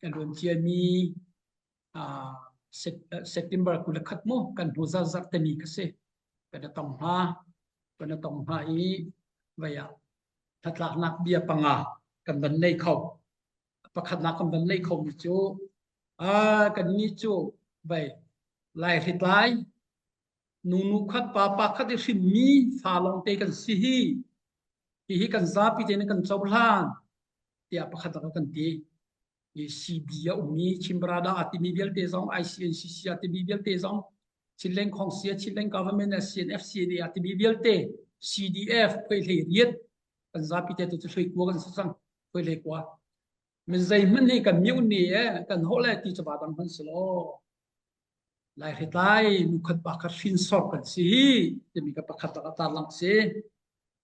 A luan ciami September 21 mu kan hnu zarh te ni ka si. Kan i tong hna. Kan i tong hna i vei ah hnatlaknak bia panga kan van nei kho. Pakhatnak kan van nei kho mi cu kan nih cu vei lai hritlai nunu khat pa pa khat i hrinmi fa lawngte kan si hi. Hihi kan zapi tein kan cohlan tiah pakhat ah kan ti. CB a ummi Chimbrada a timi vialte zong ICNCC a timi vialte zong Chinland Khongsi Chinland Government CNF CNA a timi vialte CDF phuai riat kan zapi te tu hlei kua kan si cang phuai hlei kua min zei hmanh hi kan miu ni e kan ho le ti chaba dang hman si lo lai hritlai nu khat pa khat hrin sor kan si timi ka pakhat tak tar lang si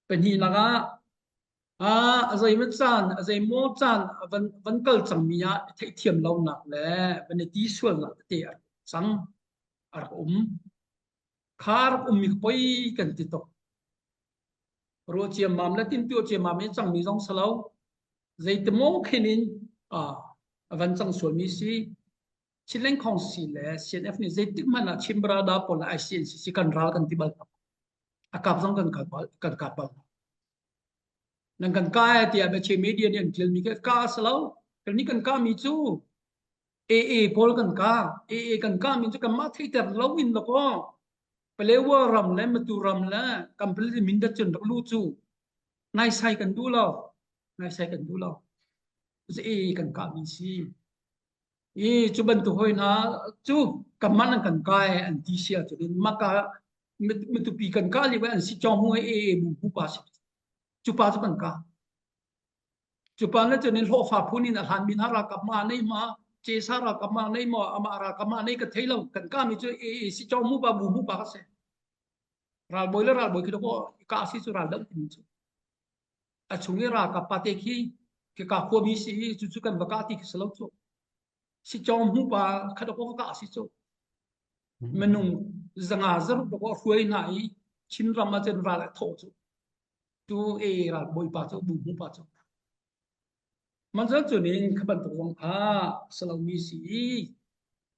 pahnih lakah A zeimaw caan, a zeimaw caan a van, van kal cangmi ah i theihthiam lonak le van i ti sualnak tete a rak cang, a rak um. Kha rak ummi kha poi kan ti tuk. Ruah ciammam le timtuah ciammam i cangmi zong si lo. Zeitimaw khin in a van cang sualmi si. Chinland Khongsi le CNF nih zeitik hmanh ah Chin Brada pawl le ICNCC kan ral kan ti bal lo. A kap zong kan kap bal, kan kap bal lo. Nan kan ka tiah biachim media nih an ṭialmi khi ka a si lo. Kannih kan kahmi cu AA pawl kan ka. AA kan kahmi cu kanmah theihter lo in dakaw Palewa ram le Matu ram le Kampala Mindat cun rak luh cu naisai kan duh lo. Naisai kan duh lo. Cucu AA kan kahmi si. I cu bantuk hoi hna cu kanmah nan kan kai an ti si ahcun maka matupi kan kah lio an si cawng hu e bu bu pa si cu pa cu kan ka cu pa na cun in hlawhfa phun in a hlan min ha ralkap ma nei ma che sa ralkap ma nei ma ama ralkap ma nei ka thei lo kan ka mi cu e e si cawng mu pa bu mu pa ka se ralbawi le ralbawi khi ko ka si cu ral deuh timi cu a chung i ralkap pa te khi ke ka khuami si i cu cu kan va kah ti khi si lo cu si cawng hmu pa khat ko ka si cu minung zanga zaruk ko hruai hna i Chinram ah cun ral a thawh cu tu e ral bawipa cu bu hmu pa cu manzal cu nin kha bantuk zong kha salomi si i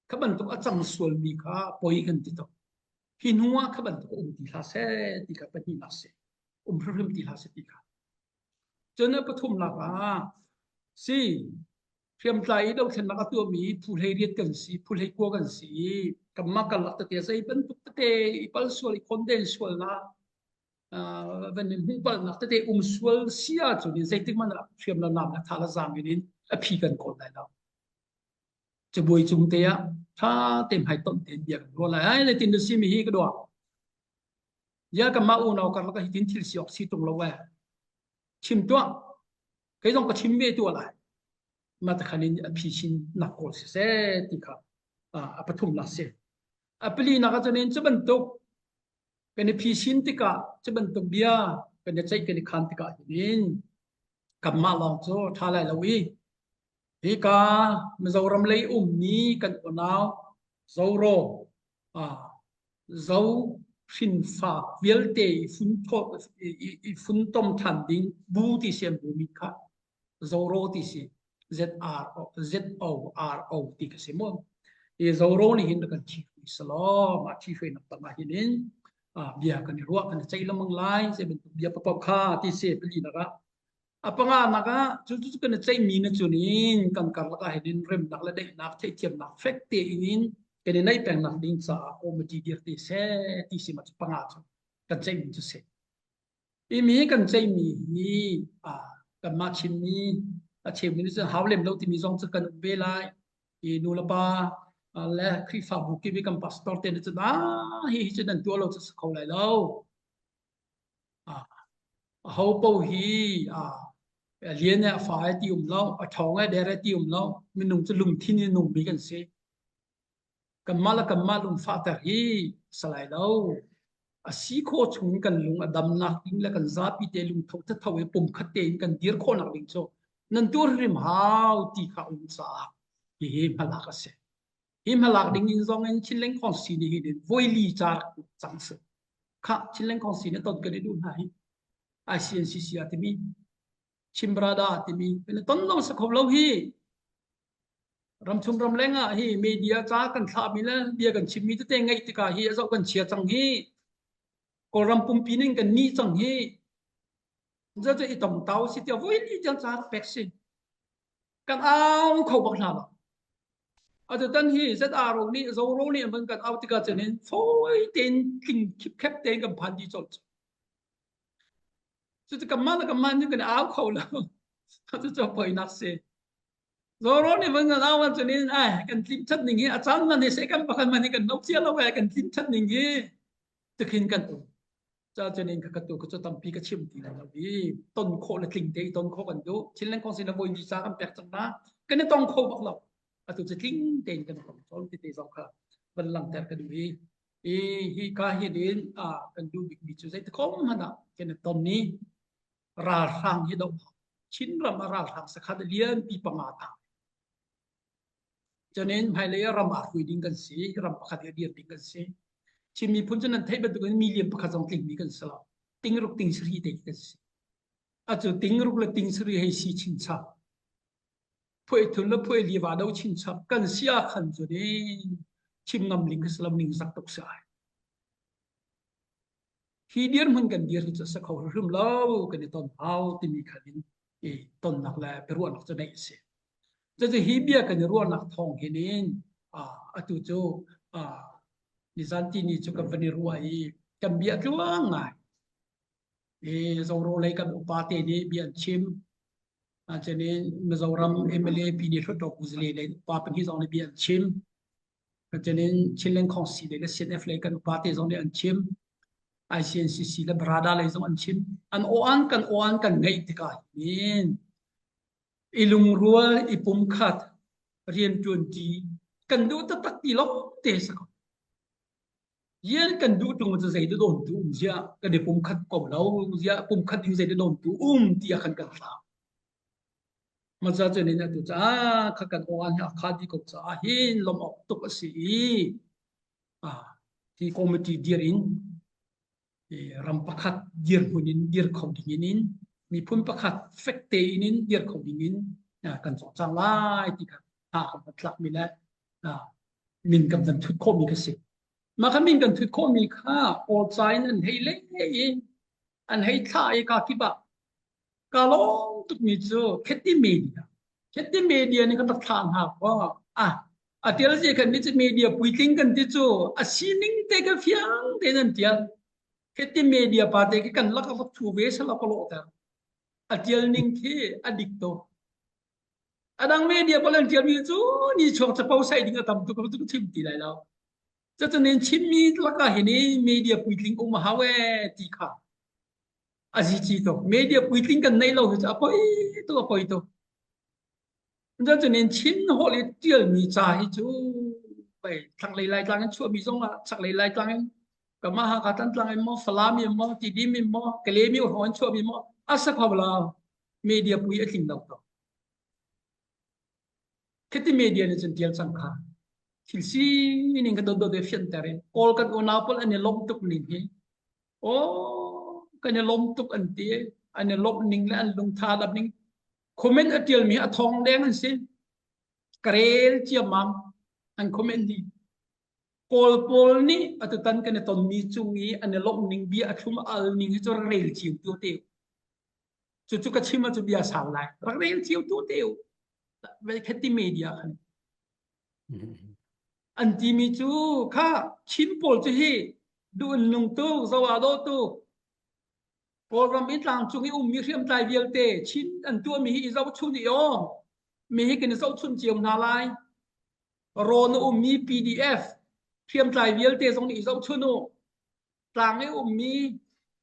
kha bantuk a cang sualmi kha poi kan ti tuk hi hnu ah kha bantuk um ti hlah seh ti kha pahnihnak si um hrimhrim ti hlah seh ti kha cun a pathumnak ah si hriamtlai i dothlennak a tuahmi phu hlei riat kan si phu hlei kua kan si i kanmah karlak tete zei bantuk tete i pal sual i khonden sualnak van in hmuh palnak tete um sual si ahcun zeitik hmanh ah hriam le nam le tha le zaang in a phi kan kawl lai lo Cabuai cung te ah ṭha te hmaitonh tein bia kan ruah lai. Ai zeitin na si mi hi ka dua. Ya kanmah unau karlak ah hitin thil si awk si tung lo eh. Chim tuah. Kei zong ka chim ve tuah lai. Mah takhan in a phi chin nak kawl si seh ti kha a pathum la si. A pali nak ah cun in cu bantuk kan i phisin tikah cu bantuk bia kan i ceih kan i khan tikah hin kanmah lawng cu ṭha lai lo i Hika Mizoram lei ummi kan unau Zoro Zo hrinfa vialte i funtom ṭhan ding bu ti si an bu mi kha Zoro ti si ZRO ZORO ti ka si mu. I Zoro nih hin kan thi hui selaw mah thi hui nak tam ah hin in bia kan i ruah kan i ceih lengmang lai zei bantuk bia paoh kha ti si pali nak ah A panganak ah cu cu kan i ceihmi na cun in kan karlak ah hin remnak le daihnak theihthiamnak fek tein kan i neih pengnak ding caah committee dir te seh ti si ma cu panga cu kan ceihmi cu si. I mi kan ceihmi hi kanmah Chinmi a cheumi nih cun hau lem lo timi zong cu kan um ve lai. I nu le pa le Khrihfabu kip i kan pastor te nih cun ah hi hi cu nan tuah lo cu si kho lai lo. Aho paoh hi a lian e a fa e ti um lo, a ṭhawng e der e ti um lo. Minung cu lungthin in nungmi kan si. Kanmah le kanmah lungfahter hi si lai lo. A si khawh chung kan lung a damnak ding le kan zapi te lungtho thatho i pumkhat tein kan dir khawhnak ding cu nan tuar hrim hau ti kha um caah hihi hmalak a si. Hi hmalak ding in zong in Chinland Council nih hin voili ca rak cang si. Khah Chinland Council nih ton kan i duh hna hi ICNCC ah timi Chimbrada timi kan i ton lo si kho lo hi. Ramchung ramleng ah hi media ca kan thlahmi le bia kan chimmi tete ngaih tikah hi a zoh kan chia cang hi. Kawlram pumpi ning kan ni cang hi. Cu i tong tau si tiah voi li tiang ca rak pek si. Kan au kho bak hna lo. Atutan hi ZRO nih Zoro nih an kan au tikah cun in fawi tein tling khipkhep tein kan phan dih colh. Cucu kanmah le kanmah nih kan au kho lo. Cucu poinak si. Zoro nih van kan au ahcun in ai kan tlim that ning hi a caan man hi se kan pakhat man hi kan no cia lo ai kan tlim that ning hi tikhin kan um. Ca cun in ka tu ka cu tampi ka chim ti lai lo i ton khawh le tling te i ton khawh kan duh. Chinland Council na voi ni ca kan pek cang na kan i tong kho bak lo. Atu cu tling tein kan tong colh ti te zong kha van langhter ka duh i i hi ka hi din a kan duh bikmi cu zei tikhom hmanh ah kan i ton ni ralhrang hi doh Chinram ah ralhrang sakhat lianpi panga ta. Cunin hmailei ah ram ah hrui ding kan si, ram pakhat i dir ding kan si. Chin miphun cu nan theih bantukin million pakhat zong tlingmi kan si lo. Tingruk ting sari te kan si. Atu tingruk le ting sari hei si chinchap. Phuai thun le phuai li va do chinchap kan si ah khan cu ni chim ngam ling ka salam ning zak tuk si ai. Hi dirhmun kan dir hi cu a si kho hrimhrim lo kan i ton hau timi khan in i tonnak le biaruahnak cu neih a si. Cucu hi bia kan i ruahnak thawng hin in atu cu nizan tini cu kan van i ruah i kan bia tluang ngai. I Zoro lei kan upa te nih bia an chim. Cun in Mizoram MLA Pi Ni Hluttaw Kuzale lei upa pahnih zong nih bia an chim. Cun in Chinland Khawngsi lei le CNF lei kan upa te zong nih an chim. ICNCC le Barada lei zong an chim. An aw-an kan aw-an kan ngeih tikah hin i lungrual i pumkhat rianṭuanṭi kan duh taktak ti lawng te si ko. Rian kan duh ṭung cu zei dawn tu um ziah kan i pumkhat ko lo ziah pumkhat ding zei dawn tu um ti ah khan kan hlau. Maza cun in atu caah kha kan aw-an hi a kha dih ko caah hin lawmh awk tuk a si i hi committee dir in ram pakhat dirhmun in dir kho ding in in miphun pakhat fek tein in dir kho ding in kan cawlcang lai ti kha hna kan van tlak mi le min kan van thut khawh mi kha si. Mah kha min kan thut khawh mi kha Kawl ca in an hei le i an hei thlah i ka kip ah Ka lawm tukmi cu Khetti media. Khetti media nih kan rak thlah hna kaw ah a tial zi kan ni cu media puitling kan ti cu a sining te ka fiang tein an tial. Khetti media pa te khi kan lak rak thu ve sala ka lawh ter. A tial ning khi a dik to. A dang media pawl an tialmi cu ni chuak capo sai ding a tam tuk cu chim ti lai lo. Cucun in Chinmi lakah hin media puitling um a hau ee ti kha a zici tuk. Media puitling kan neih lo hi cu a poi tuk a poi tuk. Cucun in Chin holh i ṭialmi ca hi cu pei thlanglei Laitlang in chuahmi zong ah chaklei Laitlang in kamah Hakha Thantlang in maw Falam in maw Tidim in maw Kalemi hrawng in chuahmi maw a si kho lo. Media pui a tling lo tuk. Khiti media nih cun tial cang kha thil sining kha dawt dawt i fianter i Kawl kan unau pawl an i lawmh tuk ning hi aw kan i lawm tuk an ti an i lawmh ning le an lungtha dap ning comment a tialmi a thong deng an si ka rel ciammam an comment dih Kawl pawl nih atutan kan i tonmi cung i an i lawmh ning bia a thlum a al ning hi cu rak rel cio tu te Cucu ka chim ahcun bia sau lai. Rak rel cio tu te u. Khati media khan. An timi cu kha Chin pawl cu hi duh in nung tu, zo ah dawh tu. Kawlram i tlangcung i ummi hriamtlai vialte Chin an tuahmi hi i zohchun i aw. Mi hi kan i zohchun cio hna lai. Rawn a ummi PDF hriamtlai vialte zong nih i zohchun u. Tlang i ummi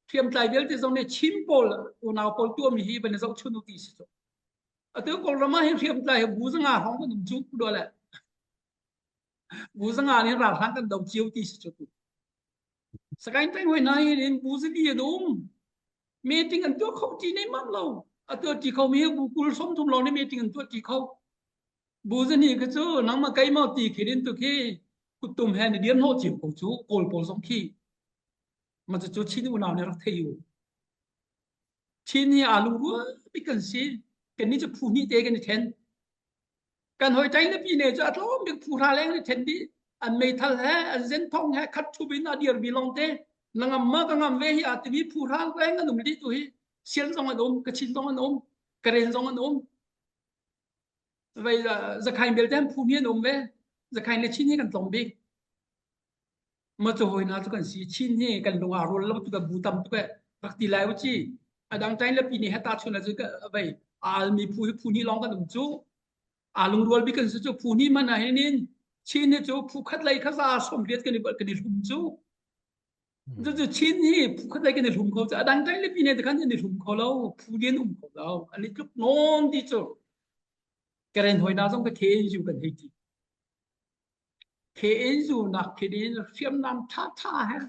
hriamtlai vialte zong nih Chin pawl unau pawl tuahmi hi van i zohchun u ti si cu. Atu Kawlram ah hin hriamtlai hi bu zanga hrawng kan um cu dua le. Bu zanga nih ralhrang kan do cio ti si cu tu. Sakaing peng hoi na hin bu zali an um. Meeting an tuah kho ti nei mam lo. A tuah ti kho mi bu kul som thum lawng nih meeting an tuah ti kho. Bu zani kha cu nangmah keimah ti khi din tu khi kuttum he ni dir hnawh cio ko cu Kawl pawl zong khi. Ma cu Chin unau nih rak thei u. Chin hi aa lungrual bik kan si. Kannih cu phu hnih te kan i then. Kan hoi ṭai le pi ne cu a tlawm bik phu hra leng ni ṭhen dih. An meithal he an zenthong he khat ṭhup in a dirmi lawng te. Na ngam ma ka ngam ve hi a timi phu hra leng an um dih tu hi. Sian zong an um, Kachin zong an um, Karen zong an um. Vei Zakhain belte phu mi an um ve. Zakhain le Chin hi kan tlawm bik. Ma cu hawi hna cu kan si. Chin hi kan lung aa rual lo tuk bu tam tuk e rak ti lai u ci. A dang tain le pi nih heta chun ah cun vei almi phu hi phu hnih lawng kan um cu. Aa lungrual bik kan si cu phu hnih man ah hin in Chin hi cu phu khat lei kha za 80 kan i kan i hlum cu. Cucu Chin hi phu khat lei kan i hlum kho cu. A dang tain le pi nih khan an i hlum kho lo. Phu lian um kho lo. An i tluk nawn ti cu. Karen hoi na zong ka KNU kan hei ti. KNU nak khin in hriamnam ṭhaṭha he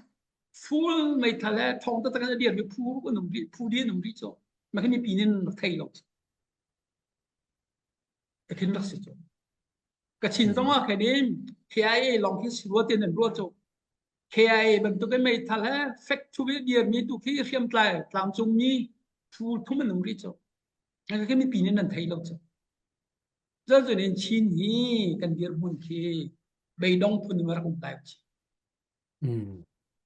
full meithal he thong taktak in a dirmi phu an um rih phu di an um rih cu mah khi mipi nih nan rak thei lo ka khin rak si cu Kachin zong ah khin in KIA lawng khi si rua ti nan ruah cu KIA bantuk in meithal he fek thu i dirmi tu khi hriamtlai tlangcungmi phu thum an um rih cu khi mipi nih nan thei lo cu Cun in Chin hi kan dirhmun khi beidong phun in rak um lai chi.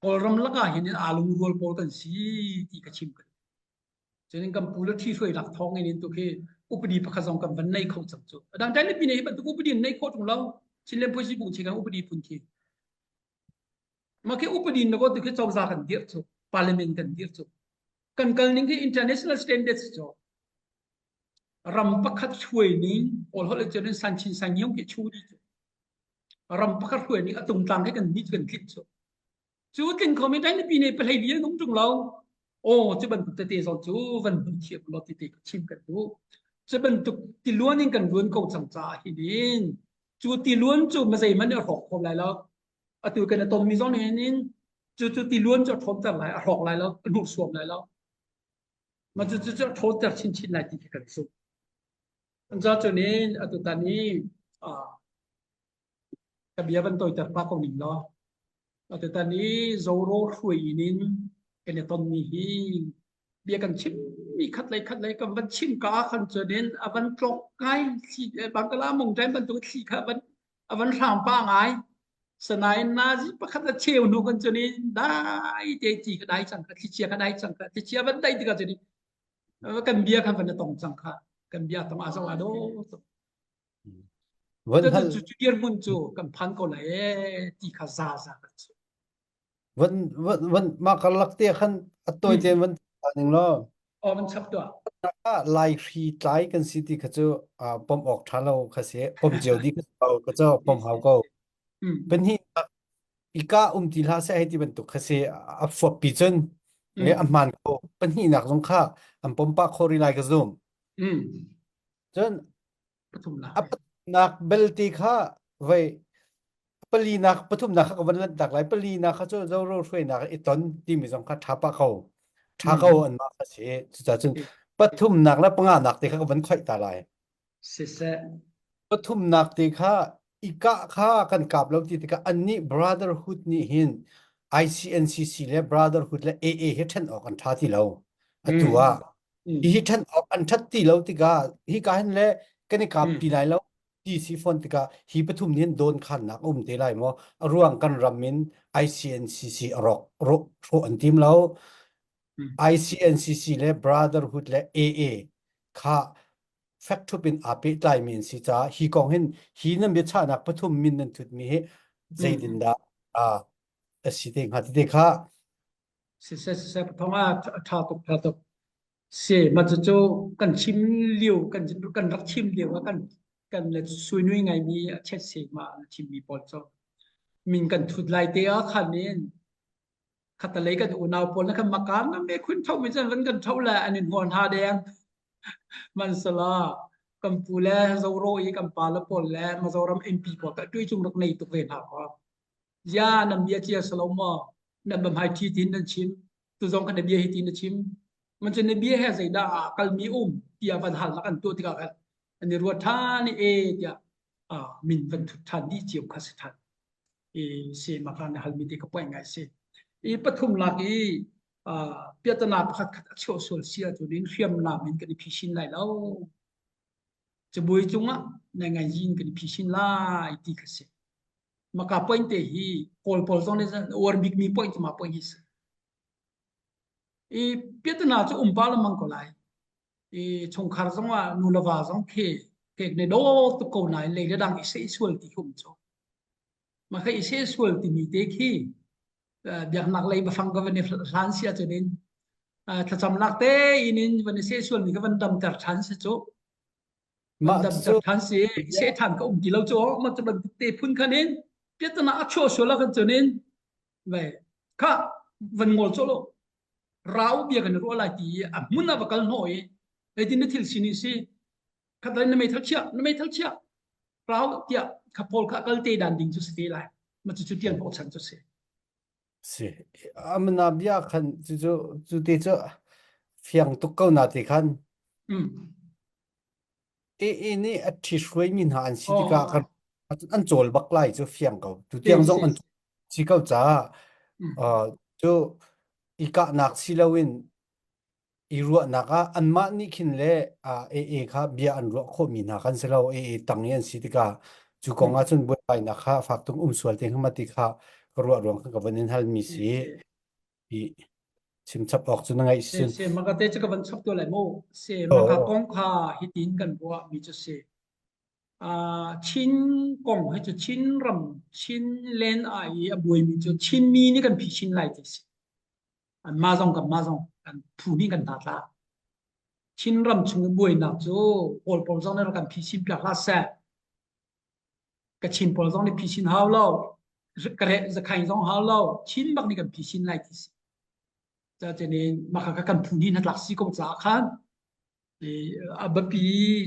Kawlram lakah hin aa lungrual pawl kan si ti ka chim ka. Cun kan pu le ṭhi hruai lak thawng in tu khi upadi pakhat zong kan van nei kho cang cu. Adang ṭai le pi nei bantuk upadi nei kho ṭung lo. Chinland Phuisi bung chi kan upadi phun khi. Mah khi upadi na ko tu khi cozah kan dirh cu. Parliament kan dirh cu. Kan kal ning khi international standards cu. Ram pakhat hruai ning Kawl holh in cun san chin san ngiong khi chu di cu. Ram pakhat hruai ning a tungtlang he kan ni kan tlinh cu. Cu tlin kho mi dai pi ne pahlei li an um tung lo. Aw cu bantuk tete zong cu van hmu thiam lo tete ka chim kan duh. Cu bantuk tiluan in kan luan ko cang caah hin in cu tiluan cu mazei man a hrawk kho lai lo. Atu kan a ton mi zong nih hin cu cu tiluan cu a ṭhawnter lai, a hrawk lai lo, a hnursuam lai lo. Mah cu cu a ṭhawnter chinchin lai ti khi kan zumh. An ca cun in atutan i ka bia van tawiter pa ko ning law atutan i Zoro hruai in in kan i tonmi hi bia kan chimmi khat lei khat lei kan van chim ka ah khan cun in a van tlok ngai thli bangkala mung ṭaim bantuk thli kha van a van hram pa ngai sanain nazi pakhat a cheu hnu kan cun in dai te ti ka dai cang kha thlichia ka dai cang kha thlichia van dai tikah cun kan bia khan van tong cang kha kan bia tong a zo a do Van hal cu cu dirhmun cu kan phan ko lai e ti kha za za kan cu van van van ma karlak te khan a toi ten van ning law o van chap tuah Lai hri tlai kan si ti kha cu pom awk ṭha lo kha si pom cio di kha ko ka cu pom hau ko pahnih i ka um ti hlah seh hei ti bantuk kha si a fuap pi cun a hmaan ko pahnihnak zong kha an pom pah kho rih lai ka zum cun pathumnak A pathumnak belte kha voi palinak pathumnak kha ka van lanhtak lai. Palinak kha cu Zoro hruainak i ton timi zong kha ṭha pah ko. Ṭha ko Mm. anmah kha si. Cucaah cun pathumnak le panganak te kha ka van khoih ta lai. Siseh. Pathumnak te kha i kah kha kan kap lo ti tikah annih Brotherhood nih hin ICNCC le Brotherhood le AA hi ṭhen awk an ṭha ti lo. Atu Mm. ah Hihi ṭhen awk an ṭhat ti lo tikah hika hin le kan i kap ti lai lo ti si fawn tikah hi pathum nih hin dawnkhannak a um te lai maw? A ruang kan ram in ICNCC a rawk rawh hrawh an tim lo. ICNCC le Brotherhood le AA kha fek ṭhup in aa pehtlaimi an si caah hi kong hin hi nan biachahnak pathum min nan thutmi hi zeitindah a si te hnga ti te kha Siseh siseh pathawng ah a ṭha tuk ṭha tuk. Si mah cucu kan chim lio kan kan rak chim lio ah kan kan le suinui ngaimi a chet ma na chimmi pawl cu min kan thut lai te ah khan in khatalei kan unau pawl na kan makan na me khun tho mi chan van kan tho le an in huan ha deng man sala kan pu le zoro i kan pa le pawl le Mizoram MP pawl ka tui chung rak nei tuk ve hna ko Ya nan bia cia si lo maw? Nan biahmai ṭhi tiin nan chim. Tu zong kha na bia hi tiin na chim. Man cun na bia he zeidah aa kalmi um tiah van halnak an tuah tikah khan an i ruat ṭhan i e tiah ah min van thut ṭhan dih cio kha si ṭhan. I si maka na halmi te ka poih ngai si. I pathum lak i piahtana pakhat khat a chuah sual si ahcun in hriamnam in kan i phisin lai lo. Cabuai cungah na ngai yin kan i phisin lai ti kha si. Maka point te hi Kawl pawl zong nih uar bikmi point ma point hi si. I piatana cu um pa lamang ko lai. I chungkhar zong ah nu le va zong khi kek ne do tuk ko nain lei le dang i sei sual ti hum cu. Maka i sei sual timi te khi biaknak lei bafang ka van i hlan si ahcun in thlacamnak te in in van i sehsual mi ka van damter ṭhan si cu van damter ṭhan si seh ṭhan ka um ti lo cu ma cu bantuk te phun khan in piatana a chuah sual ah khan cun in vai kha van ngol cho lo rau bia kan ruah lai ti a hmun a va kal hno i zeitin na thil sin si khat na meithal chia na meithal chia rau tiah kha pawl kha kal te dan ding cu si te lai ma cu cu tian chan cu si Si. Amana bia khan cu cu cu te cu fiang tuk ko na ti khan. Mm. AA nih a ṭhi hruaimi hna an si tikah kan an cawl bak lai cu fiang ko. Tu tiang zong an si ko caah cu i kahnak si loin i ruahnak ah anmah nih khin le AA kha bia an ruah khawhmi hna kan si lo. AA tang i an si tikah cu kong ah cun buaibainak kha fak tuk um sual te hnga ti kha ka ruah ruang kha ka van in halmi si. I chimchap awk cu na ngaih sin. Se maka te cu ka van chap to lai mu. Se maka kong kha hitin kan ruah mi cu si. Chin kong hi cu Chin ram Chin len a i a buaimi cu Chin mi nih kan phi chin lai ti si. Anmah zong kanmah zong kan phu nih kan hna tla. Chinram chung i buainak cu Kawl pawl zong nih rak kan phisin piak hlah seh. Kachin pawl zong nih phisin hau lo. Zakhain zong hau lo. Chin bak nih kan phisin lai ti si. Cucaah mah kha kan phu nih hnatlak si ko caah khan a biapi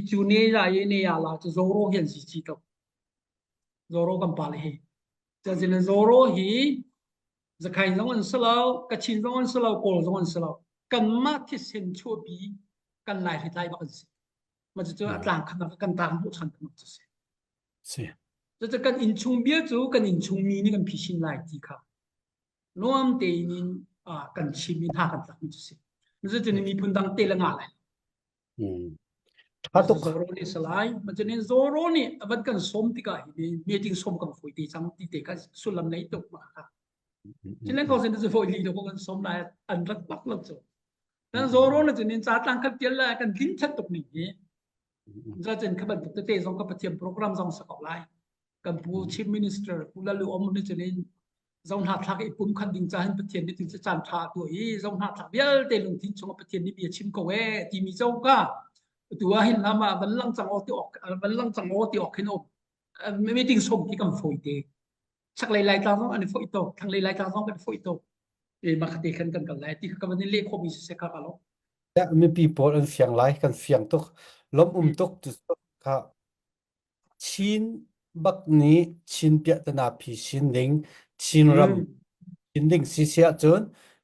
cu ne la i ne ya la cu Zoro hi an si ci tuk. Zoro kan pa le hi. Cucaah Zoro hi Zakhain zong an si lo, Kachin zong an si lo, Kawl zong an si lo. Kanmah thisen chuahpi kan Lai hritlai bak an si. Mah cucu a tlang khat kan tang hmuh chan khat cu si. Si. Cucu kan innchung bia cu kan innchung mi nih kan phisin lai ti kha nuam tein in kan chim i hna kan tlak mi cu si. Cucu miphun dang te le nga lai. Ṭha tuk. Zoro nih salai. Macun Zoro nih a van kan sawm tikah hi meeting sawm kan foi te cang ti te kha sullam nei tuk ma kha. Chilen ko sen cu foi li lo ko kan sawm lai an rat bak lo cu. Nan Zoro na cun in ca tlang khat tial la kan tlin that tuk ning hi. Za cun kha bantuk tete zong ka pathian program zong sa ko lai. Kan pu Chief Minister Pu Lalu Om nih cun in zohnahthlak i pum khat ding cahin Pathian nih tin caan ṭha a tuah i zohnahthlak vialte lungthin chungah Pathian nih bia chim ko ee timi co ka tu ah hin lama van lang cang aw ti ok van lang cang aw ti ok hin um meeting som khi kan foi te chaklei lai tlang zong an i foi to thlanglei lai tlang zong kan i foi to e ma khate khan kan kal lai ti kha ka van in leh khomi si se kha ka lo Mipi pawl an fiang lai kan fiang tuk lom um tuk tu kha Chin bak nih Chin piahtana phisin ding, Chinram phin ding si si ahcun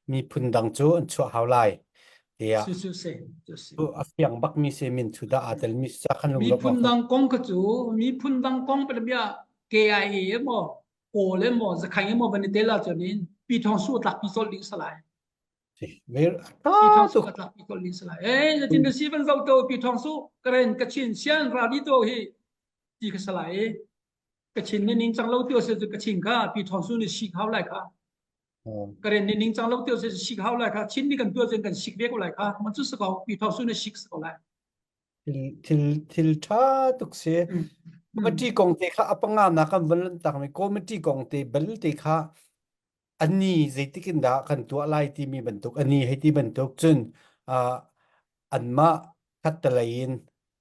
miphun dang cu an chuah hau lai tiah Si si si si si. a fiang bakmi si min thu dah aa telmi si khan lunglawmh Miphun dang kong kha cu miphun dang kong bia KIA emaw Kawl emaw Zakhaing emaw van i tel ahcun in Pi Thawng Su tlak pi colh ding salai. Pi Thawng Su tlak pi colh ding salai. Eh zatin na si van zo to Pi Thawng Su Karen Kachin Sian Radi to hi ti kha salai. Kachin ni ning cang lo tio se cu Kachin kha Pi Thawng Su ni sik hau lai kha. Karen ni ning cang lo tio se sik hau lai kha. Chin ni kan tuah cun kan sik ve ko lai kha. Man cu sa ko Pi Thawng Su ni sik sa ko lai. Thil thil ṭha tuk si. Committee kong te kha a panga na kan van lan tak mi committee kong te bal te kha ani zeitik in dah kan tuah lai timi bantuk ani hei ti bantuk cun uh, anmah khattelei in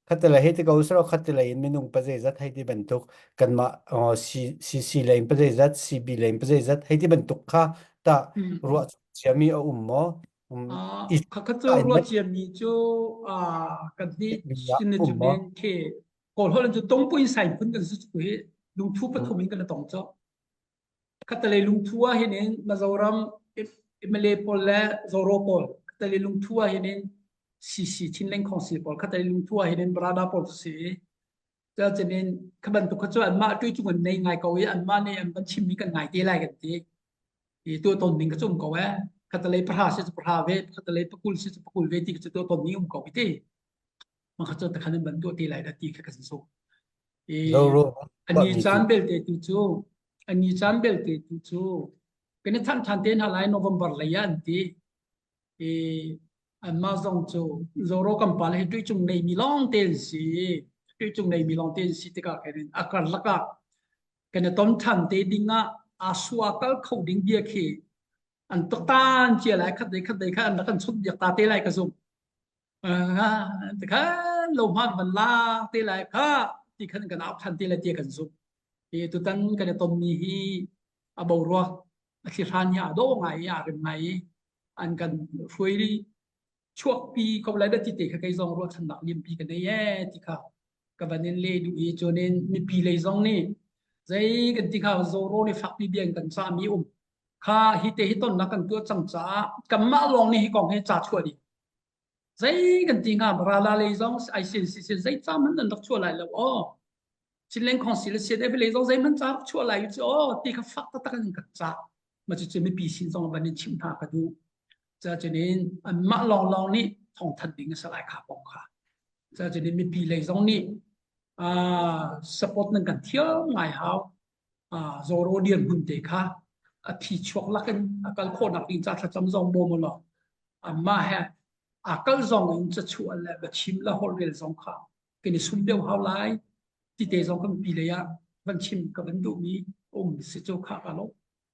khattelei hei ti ko sero khattelei in minung pa zeizat hei ti bantuk kanmah uh, CC lei in pa zeizat CB lei in pa zeizat hei ti bantuk kha tah ruah ciami a um maw um, Uh, khakhat cu ruah ciami cu uh, kan hi sin cu nen khi kawl holh cu tongpui sai phun kan si cu hi lungthu pathum in kan tong cho Khatalei lungthu ah hin in Mizoram MLA pawl le Zoro pawl khatalei lungthu ah hin in CC Chinland Council pawl khatalei lungthu ah hin in Brada pawl cu si. Cun in kha bantuk kha cu anmah tui cung an nei ngai ko i anmah nih an van chimmi kan ngai te lai kan ti. I tuah tawn ning ka cu um ko eh. Khatalei pahra si cu pahra ve, khatalei pakul si cu pakul ve ti cu tuah tawn ning um ko i ti. Makha cu takhan in ban tuah te lai da ti kha kan so. I Zoro ani caan belte tu cu ani caan belte tu cu kan i than than te hna lai November lei ah an ti. I anmah zong cu Zoro kan pa le hi tuicung neimi lawng te an si. Tuicung neimi lawng te an si tikah khin a karlak ah kan i ton than te ding ah aa sua kal kho ding bia khi an tuktan cia lai khat dei khat dei kha an rak kan chunh biak ta te lai ka zumh. Ti khan lo hman van lak te lai kha ti khan kan au than te lai tia kan zumh. Hi tutan kan i tonmi hi a boruak a thlihran hi aa dawh ngai i aa rem ngai i an kan hruai chuakpi ko lai da ti te kha kei zong ruahchannak lianpi ka nei ee ti kha ka van in le duh i cunin mipi lei zong nih zei kan ti kha zoro nih fakpi bia in kan cahmi um kha hi te hi tonnak kan tuah cang caah kanmah lawng nih hi kong hi ca chuah dih zei kan ti hnga rala lei zong ICNCC zei ca man nan rak chuah lai lo aw Chinland Council CNF lei zong zeihmanh ca rak chuah lai cu aw ti kha fak taktak in kan cah ma cucu mipi sin zong van in chimh hna ka duh cacunin anmah lawnglawng nih thawngthanh ding a si lai kha kong kha cacunin mipi lei zong nih support nan kan thiam ngai hau Zoro dirhmun te kha a thi chuak lakin a kal khawhnak ding ca thlacam zong bawm law amah he a kal zong in cachuah le biachim le holhrel zong kha kan i sum deuh hau lai ti te zong kan pi lei ah van chim ka van duhmi um si cu kha ka lo.